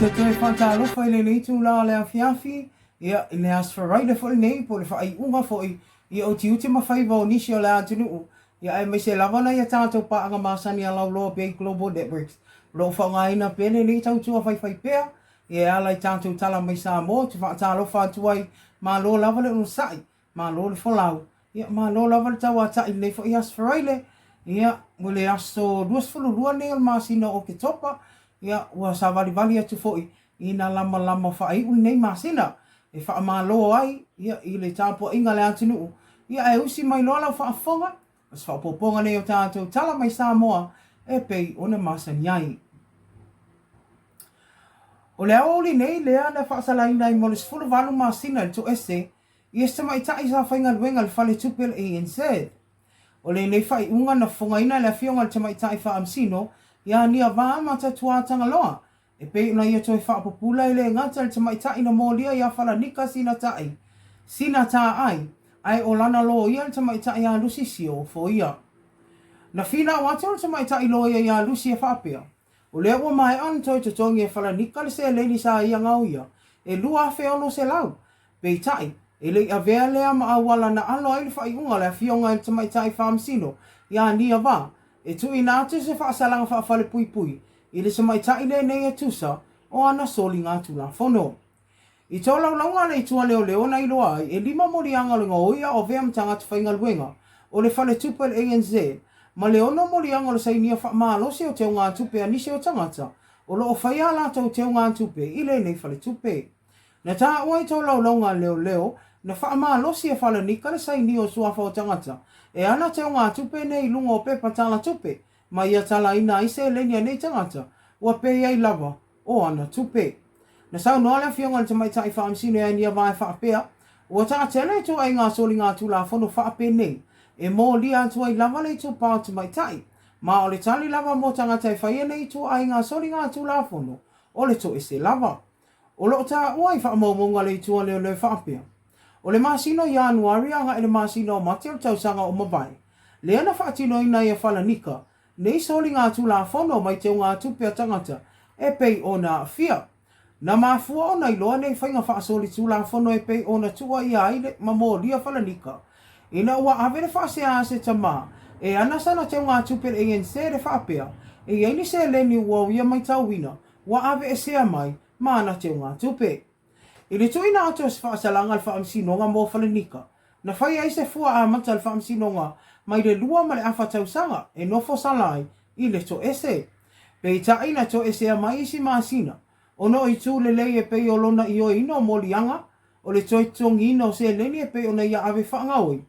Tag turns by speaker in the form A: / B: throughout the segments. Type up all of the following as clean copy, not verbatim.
A: te toe faatalofa i lenei itula o le afiafi, ia, i le Aso Faraile foi lenei, po o le faaiuga foi ia o tiute ma faiva o nisi o le atunuu, ia aemaise lava nai a tatou paaga masani a Lauloa Bay Global Networks, o lo o faaaogaina pea lenei tautua faifaipea, ia e ala i tatou tala mai Samoa. Ou te faatalofa atu ai, malo lava le onosai, Malo le folau. Ia, malo lava le tauatai i lenei foi Aso Faraile. Ia, o le aso 22 lenei o le masina o Oketopa, ia, ua savalivali atu foi i nā lamalama faaiu lenei masina e faamalo ai, ia, i le tapuaiga a le atunuu. Ia, ae usi mai loa lau faafofoga, o se faaopoopoga lenei o tatou tala mai Samoa e pei ona masani ai. O le aoauli nei lea na faasalaina ai mo le 18 masina i le toese Ia se tamaitai sa faigaluega i le faletupe o le ANZ. O lenei faaiuga na fofogaina e le Afioga i le Tamaitai Faamasino ia Niavaa Matatua Tagaloa, e pei ona ia toe faapupula e le gata i le tamaitai na molia ia Falanika sina ta'i, sina tā'ai, ae o lana loia le tamaitai ia Lusi Sio Foia. Na finau atu le tamaitai loia ia Lusi e faapea, O lea ua maea ona toe totogi e Falanika le seleni sa ia gaoia e $2,600. Peitai, e le i avea lea ma auala na alo ai le faaiuga a le Afioga i le Tamaitai Faamasino ia Niava e tuuina atu se faasalaga faafalepuipui i le tamaitai lenei e tusa o ana soligatulafono. I tolaulauga a le Itu a Leoleo na iloa ai, e lima moliaga o le gaoi a o avea ma tagata faigaluega o le faletupe o le ANZ ma le ono moliaga o le sainia faamalosi o teugatupe a nisi o tagata o lo o faia a latou teugatupe i lenei faletupe. Na taua i tolaulauga a Leoleo na faamalosi e Falanika le sainia o suafa o tagata e ana teugatupe nei i luga o pepa tala tupe ma ia talaina ai seleni a nei tagata ua pei ai lava o ana tupe. Na saunoa le Afioga i le Tamaitai Faamasino ia Niavae faapea, Ua taatele ituaiga soligatulafono faapenei e molia atu ai lava le itupa o tamaitai, ma o le tali lava mo tagata e faia nei ituaiga soligatulafono o le toese lava. O lo o taua i faamaumauga le itu a leoleo faapea, O le masina o Ianuari agai i le masina o Mati o le tausaga o mavae, lea na faatinoina ai e Falanika nei soligatulafono mai teugatupe a tagata e pei ona aafia. Na mafua ona iloa nei faiga faasolitulafono e pei ona tuuaia ai le ma molia Falanika ina ua ave le faasea a se tama e ana sana teugatupe le ANC le faapea e i ai ni seleni ua ia maitauina ua aveesea mai ma ana teugatupe. I le tuuina atu o se faasalaga a le Faamasinoga mo Falenika, na fai ai se fua amata a le Faamasinoga mai le lua ma le afa tausaga e nofo sala ai i le toese. Peitai na toesea mai isi masina, ona o itu lelei e pei o lona ioeina o moliaga o le toe totogiina o seleni e pei ona ia ave faagaoi,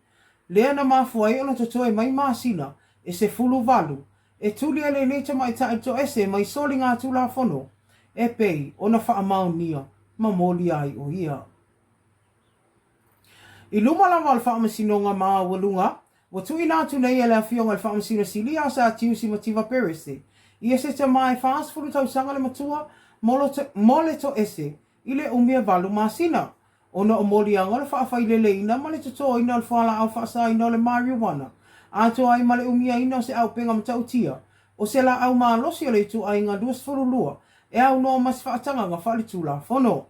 A: lea na mafua ai ona totoe mai masina e 18 E tuli ai lenei tamaitai toese mai soligatulafono e pei ona faamaonia ma molia ai o ia. I luma lava o le Faamasinoga Maualuga, ua tuuina atu nei e le Afioga i le Faamasino Silia a Sir Tiusi Mativa Perese ia se tama e 40 tausaga le matua mo le toese i le umi e walu masina, ona o moliaga o le faafaileleina ma le totoina o le fualaau faasaina o le marijuana, atoa ai ma le umiaina o se aupega matautia o se laau malosi o le ituaiga 22 e aunoa ma se faatagaga faaletulafono.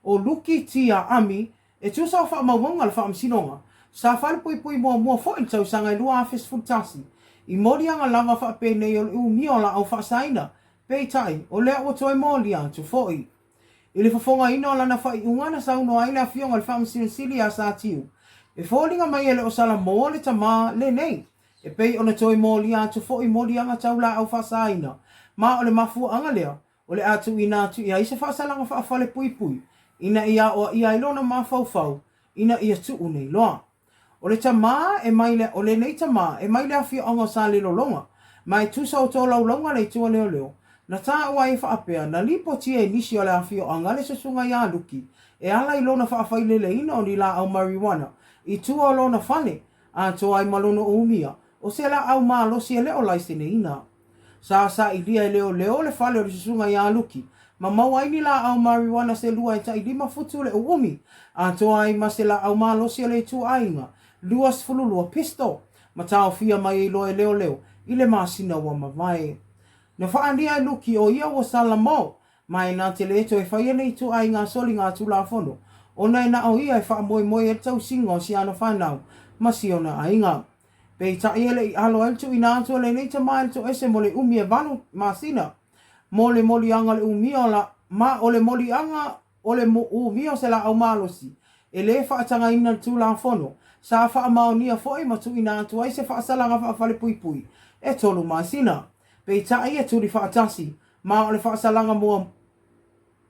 A: O Luki Tia Ami, e tusa o faamaumauga a le Faamasinoga, sa falepuipui muamua foi i le tausaga e 2011, i moliaga lava faapenei o le umia o laau faasaina, peitai, o lea ua toe molia atu foi. I le fofogaina o lana faaiuga na saunoa ai le Afioga i le Faamasino Sili ia Satiu, e foliga mai e le o Salamoa le tama lenei, e pei ona toe molia atu foi moliaga tau laau faasaina, ma o le mafuaaga lea o le a tuuina atu i ai se faasalaga faafalepuipui ina ia aoaia ai lona mafaufau ina ia tuu nei loa. O le tama e mai le, o lenei tama e mai le afioaga o Salelologa, ma e tusa o tolaulauga a le Itu a Leoleo, na taua ai e faapea, na lipotia e nisi o le afioaga le susuga ia Luki e ala i lona faafaileleina o ni laau marijuana i tua o lona fale, atoa ai ma lona umia o se laau malosi e le o laiseneina. Sa sailia e leoleo le fale o le susuga ia Luki ma maua ai ni laau marijuana se lua e tai lima futu le uumi, atoa ai ma se laau malosi o le ituaiga 22 pistol, ma taofia mai ai loa e leoleo i le masina ua mavae. Na faaalia e Luki o ia ua salamo. Ma e na te le toe faia le ituaiga soligatulafono, ona e na o ia e faamoemoe ai le tausiga o si ana fanau ma si ona aiga. Peitai e le i alo ai le tuuina atu o lenei tama i le toese mo le umi e valu masina mo le moliaga o le umia o la ma o le moliaga o le umia o se laau malosi e le faatagaina i le Tulafono, sa faamaonia foi ma tuuina atu ai se faasalaga faafalepuipui e tolu masina. Peitai e tuli faatasi ma o le faasalaga mua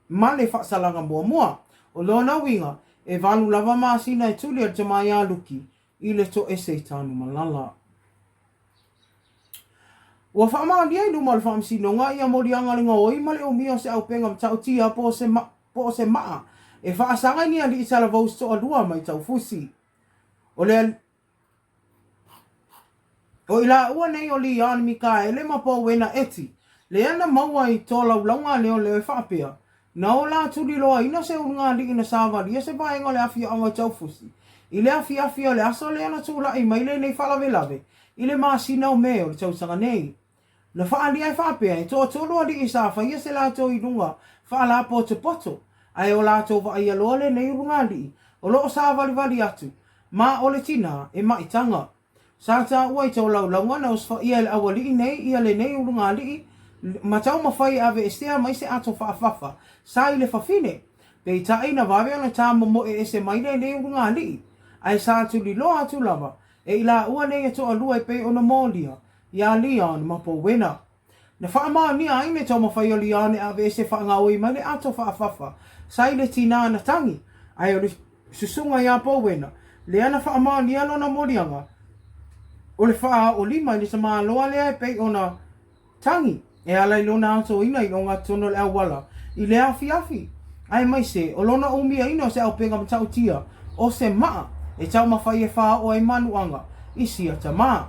A: ma le faasalaga muamua. O lona uiga, e valu lava masina e tuli e le tama ia Luki i le toese i Tanumalala. Ua faamaonia i luma o le Faamasinoga ia moliaga o le gaoi ma le umia o se aupega matautia po o se po o se maa e faasaga i ni alii talavou se toalua mai Taufusi. O le O i laua nei o Leon Mikaele ma Powena Eti, lea na maua i tolaulauga a leoleo e faapea, na ola tuliloaina se ulugalii na savalia se vaega o le afioaga o Taufusi i le afiafi o le aso lea na tulai mai lenei faalavelave i le masina o Me o le tausaga nei. Na faaalia e faapea, e toatolu alii sa faia se latou iluga faalapotopoto, ae o latou vaaia loa lenei ulugalii o lo o savalivali atu, ma o le tinā e maitaga. Sa taua i tolaulauga na osofaia e le aualii nei ia lenei ulugalii ma taumafai e aveesea mai se ato faafafa sa i le fafine. Peitai na vave ona tamomoe ese mai lenei ulugalii, ae sa tuliloa atu lava e i laua nei e toalua e pei ona molia iā Leon ma Powena. Na faamaonia ai le taumafai o Leon e aveese faagaoi mai le ato faafafa sa i le tinā na tagi, ae o le susuga iā Powena lea na faamaonia lona moliaga o le faaoolima i le tamaloa lea e pei ona tagi e ala i lona atoina i le ogatotonu o le auala i le afiafi, aemaise o lona umiaina o se aupega matautia o se maa e taumafai e faaoo ai manuaga i sia tama.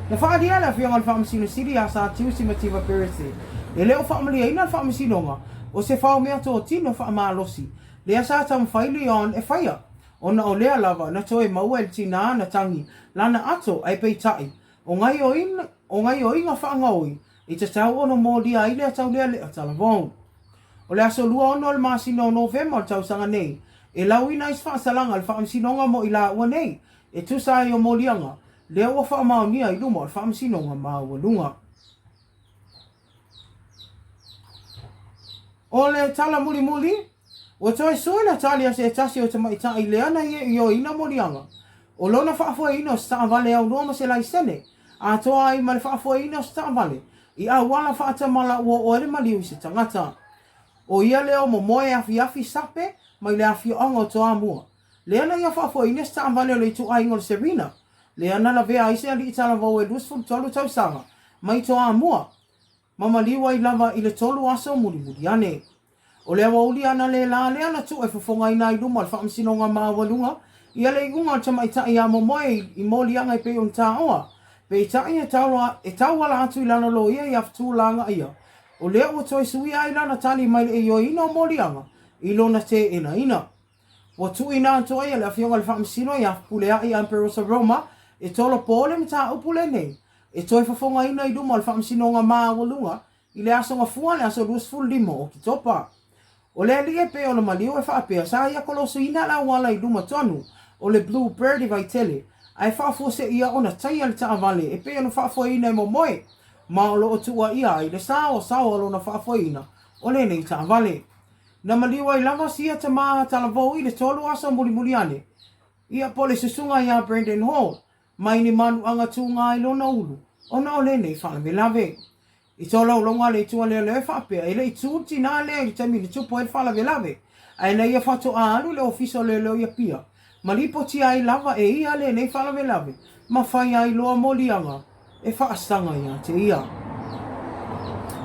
A: Na faaalia le Afioga i le Faamasino Sili ia Sir Tiusi Mativa Perese e le o faamaliaina le Faamasinoga o se faomea totino faamalosi lea sa taumafai Leon e faia ona o lea lava na toe maua e le tinā na tagi lana ato ae peitai O gaioiga, o gaioiga faagaoi i tatau ona molia ai le ataulealea talavou. O le aso 26 o le masina o Novema o le tausaga nei, e lauina ai se faasalaga a le Faamasinoga mo i laua nei e tusa ai o moliaga lea ua faamaonia i luma o le Faamasinoga Maualuga. O le tala mulimuli, ua toe sui le tali a se tasi o tamaitai lea na ioeina moliaga o lona faafoeina o se taavale aunoa ma se laisene, atoa ai ma le faafoeina o se taavale i auala faatamala ua oo ai le maliu i se tagata. O ia lea o momoe afiafi sape mai le afioaga o Toamua, lea na ia faafoeina se taavale o le ituaiga o le Serena, lea na lavea ai se alii talavou e 23 tausaga mai Toamua, ma maliu ai lava i le tolu aso mulimuli ane. O le aoauli analeila lea na tuu e fofogaina ai luma o le Faamasinoga Maualuga ia le iuga o le tamaitai ia Momoe i moliaga e pei ona taoa. Peitai e e tauala atu i lana loia ia Fetuulaga ia, o lea ua toe suia ai lana tali mai le ioeina o moliaga i lona teenaina. Ua tuuina atu ai e le Afioga i le Faamasino ia Fepuleai Amperosa Roma e tolopo le mataupu lenei e toe fofogaina i luma o le Faamasinoga Maualuga i le Aso Gafua le aso 25 o Oketopa. O le alii e pei ona maliu e faapea sa ia kolosoina le auala i luma tonu o le Blue Bird i Vaitele ae faafuaseia ona taia le taavale e pei ona faafoeina e Momoe ma o lo o tuuaia ai le saoasaoa o lona faafoeina o lenei taavale. Na maliu ai lava sia tama talavou i le tolu aso mulimuli ane ia po o le susuga ia Brandon Hall mai ni manuaga tūgā i lona ulu ona o lenei faalavelave. I tolaulauga a le Itu a Leoleo e faapea, e le i tū le tinā lea i le taimi na tupu ai le faalavelave, ae na ia faatoa alu i le Ofisa o Leoleo i Apia, ma lipotia ai lava e ia lenei faalavelave ma fai ai loa moliaga e faasaga ia te ia.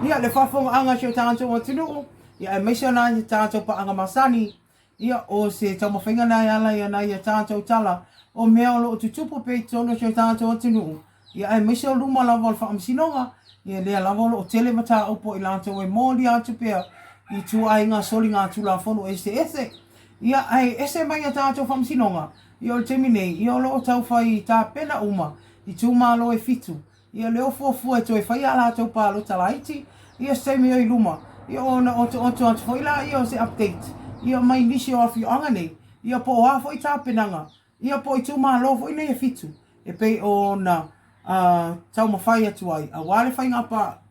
A: Ia, le faafofogaaga a si o tatou atunuu, ia aemaise o nai tatou paaga masani, Ia, o se taumafaiga lea e ala i ana ia tatou tala o mea o lo o tutupu pea i totonu o si o tatou atunuu, ia aemaise o luma lava o le Faamasinoga, ia lea lava o lo o tele mataupu a i latou e molia atu pea i ituaiga soligatulafono eseese. Ia, ae ese mai a tatou Faamasinoga, ia o le taimi nei, ia o lo o tau fai tapena uma itumalo e fitu, Ia lea o fuafua e toe fai a latou palota laiti ia se taimi o i luma. Ia ona otooto atu foi laia o se update ia mai nisi o afioaga nei, ia po o a foi tapenaga, ia po o itumalo foi nei e fitu e pei ona taumafai atu ai aua le faiga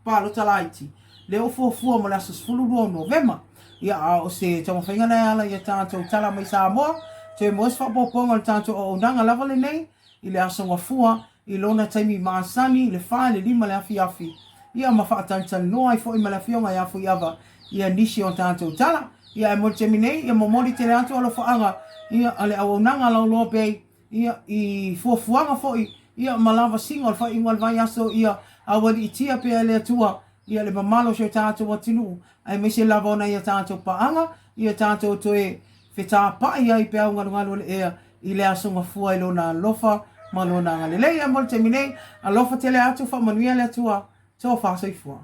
A: palota laiti lea ua fuafua mo le aso 12 o Novema. Ia a o se taumafaiga lea e ala i a tatou tala mai Samoa, toe maua se faaopoopoga o le tatou auaunaga lava lenei i le Aso Gafua i lona taimi masani i le fa i le lima le afiafi, ia ma faatalitalinoa ai foi ma le Afioga ia Fuiava ia nisi o tatou tala. Ia ae mo le taimi nei, ia momoli tele atu alofaaga ia a le auaunaga a Lauloa Bay ia i fuafuaga foi ia ma lavasiga o le faaiuga o le vaiaso ia aualiitia pea e le Atua ia le mamalu o si o tatou atunuu aemaise lava o nai a tatou paaga ia tatou toe fetapai ai peau galugalu o le ea i le Aso Gafua i Lona alofa ma Lona agalelei. Ae mo le taimi nei, alofa tele atu, faamanuia le Atua, tofa soifua.